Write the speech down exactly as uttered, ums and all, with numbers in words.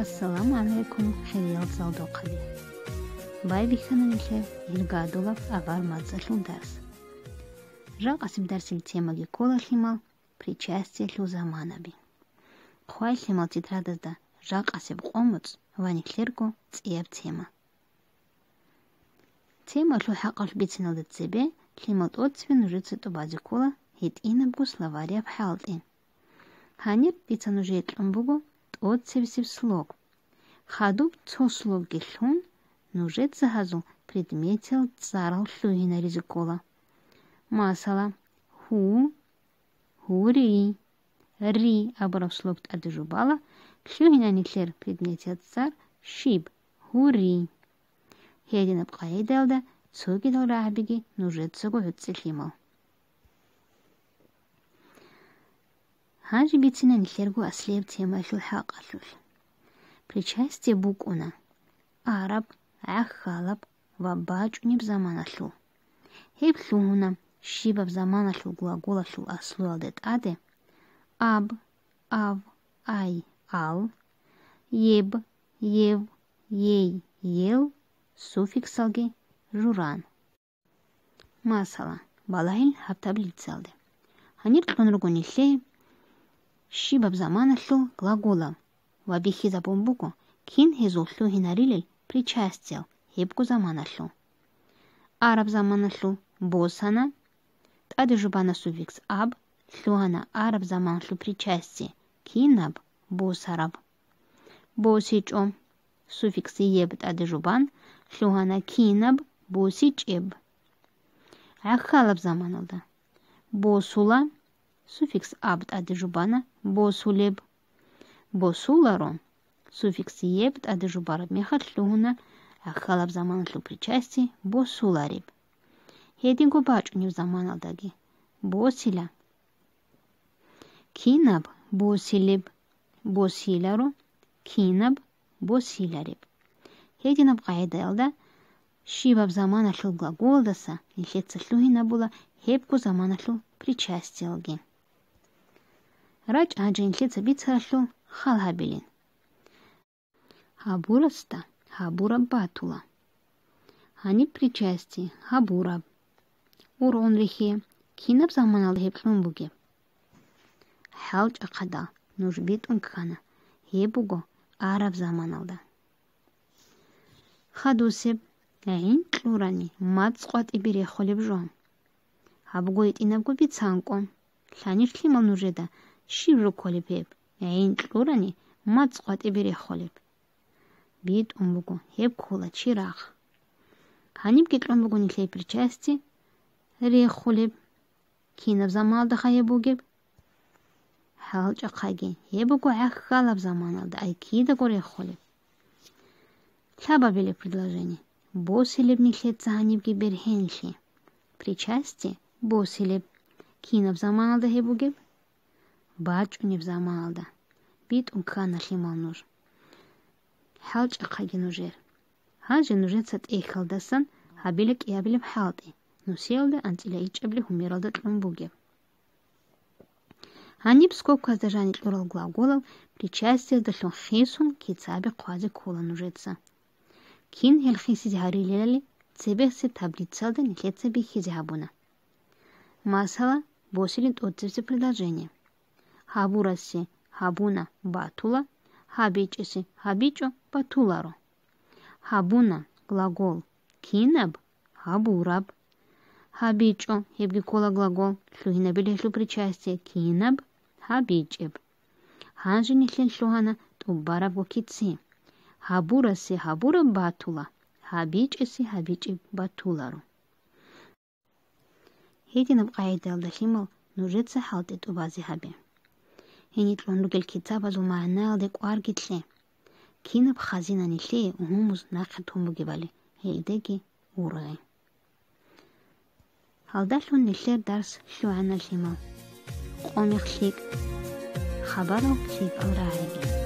Ассаламу гӀалайкум, хириял цӀалдохъаби! Байбихьана нилъер иргадулаб авар мацӀалъул дарс. Жакъасеб дарсил темаги ккола лъимал причастиялъул заманаби. Хъвай лъимал тетрадазда жакъасеб къо-моцӀ ва нилъерго цӀияб тема. Темалъул хӀакъалъулъ бициналда цебе лъимал тӀоцебе нужеца тӀубазе ккола гьитӀинабго словарияб хӀалтӀи. Гьанир дица нужее кьун буго тӀоцебесеб слог. Хадуб цо слогги лъун, нужеца гьазул предметиял цӀарал лъугьинаризе ккола. Масала, гьу, гьури, ри абураб слог тӀаде жубала, лъугьина нилъер предметиял цӀар щиб, гьури. Гьединаб къагӀидаялда цогидал рагӀабиги нужецаго гӀуцӀи лъимал. Гьанже бицина нилъерго аслияб темаялъул хӀакъалъулъ. Причастие букӀуна араб, гӀахьалаб ва бачӀунеб заманалъул. Гьеб лъугьуна щибаб заманалъул глаголалъул аслуялда тӀаде: аб, ав, ай, ал, еб, ев, ей, ел, суффиксалги журан. Масала, балагьил гьаб таблицаялде. Гьанир кьун руго нилъее щибаб заманалъул глаголал ва бихьизабун буго, кин гьезул лъугьинарилел причастиял гьебго заманалъул. Араб заманалъул босана, тӀаде жубана суффикс аб, лъугьана араб заманалъул причастие, кинаб, босараб. БосичӀо, суффикс еб тӀаде жубан, лъугьана кинаб, босичӀеб. ГӀахьалаб заманалда босула, суффикс аб тӀаде жубана, босулеб. Босуларо, суффикс еб тӀаде жубараб мехалъ лъугьуна гӀахьалаб заманалъул причастие, босулареб. Гьединго бачӀунеб заманалдаги босила. Кинаб, босилеб, босиларо, кинаб, босилареб. Гьединаб къагӀидаялда щибаб заманалъул глаголалдаса нилъеца лъугьинабула гьебго заманалъул причастиялги. РачӀа гьанже нилъеца бицаралъул хал гьабилин. Гьабурасда гьабураб батула. Гьаниб причастие гьабураб. Ургъун рихье, кинаб заманалда гьеб кьун бугеб? ХӀалчӀахъадал нуж битӀун ккана, гьеб буго араб заманалда. Хадусеб, гӀин кьурани мацӀ къватӀибе рехулеб жо. Гьаб буго гьитӀинабго бицанкӀун. Лъанир лъимал нужеда щиб жо кколеб гьеб, гӀин кьурани мацӀ къватӀибе рехулеб? БитӀун буго, гьеб ккола чирагъ. Гьанибги кьун буго нилъее причастие рехулеб. Кинаб заманалдаха гьеб бугеб? ХӀалчӀахъаги, гьеб буго гӀахьалаб заманалда, ай кидаго рехулеб. Лъабабилеб предложение. Босилеб нилъеца гьанибги бергьенлъи. Причастие босилеб. Кинаб заманалда гьеб бугеб? БачӀунеб заманалда. БитӀун ккана лъимал нуж. ХӀалчӀахъаги нужер. Гьанже нужеца тӀехьалдасан гьабила кӀиабилеб хӀалтӀи, нусиялда анцӀила ичӀабилеб гьумералда кьун бугеб. Гьаниб скобказда жаниб кьурал глаголал причастиялдалъун хисун кицаби хъвазе ккола нужеца. Кин гьел хисизе гьарилелали, цебесеб таблицаялда нилъеца бихьизе гьабуна. Масала, босилин тӀоцебесеб предложение. Гьабурасе гьабуна, батула, гьабичӀесе гьабичӀо, батуларо. Гьабуна, глагол, кинаб, гьабураб. ГьабичӀо, гьебги ккола глагол, лъугьинабила гьелъул причастие, кинаб, гьабичӀеб. Гьанже нилъер лъугьана тӀубарабго кици. Гьабурасе гьабураб батула, гьабичӀесе гьабичӀеб батуларо. Гьединаб къагӀидаялда лъимал нужеца хӀалтӀи тӀубазе гьабе. Гьениб кьун ругел кицабазул магӀнаялде кӀварги кье. Кинаб хазина нилъее гьумуз нахъе тун бугебали, гьелдеги ургъе. Гьалдалъун нилъер дарс лъугӀана лъимал. Къо-мех лъикӀ. Хабарал лъикӀал рагӀаги.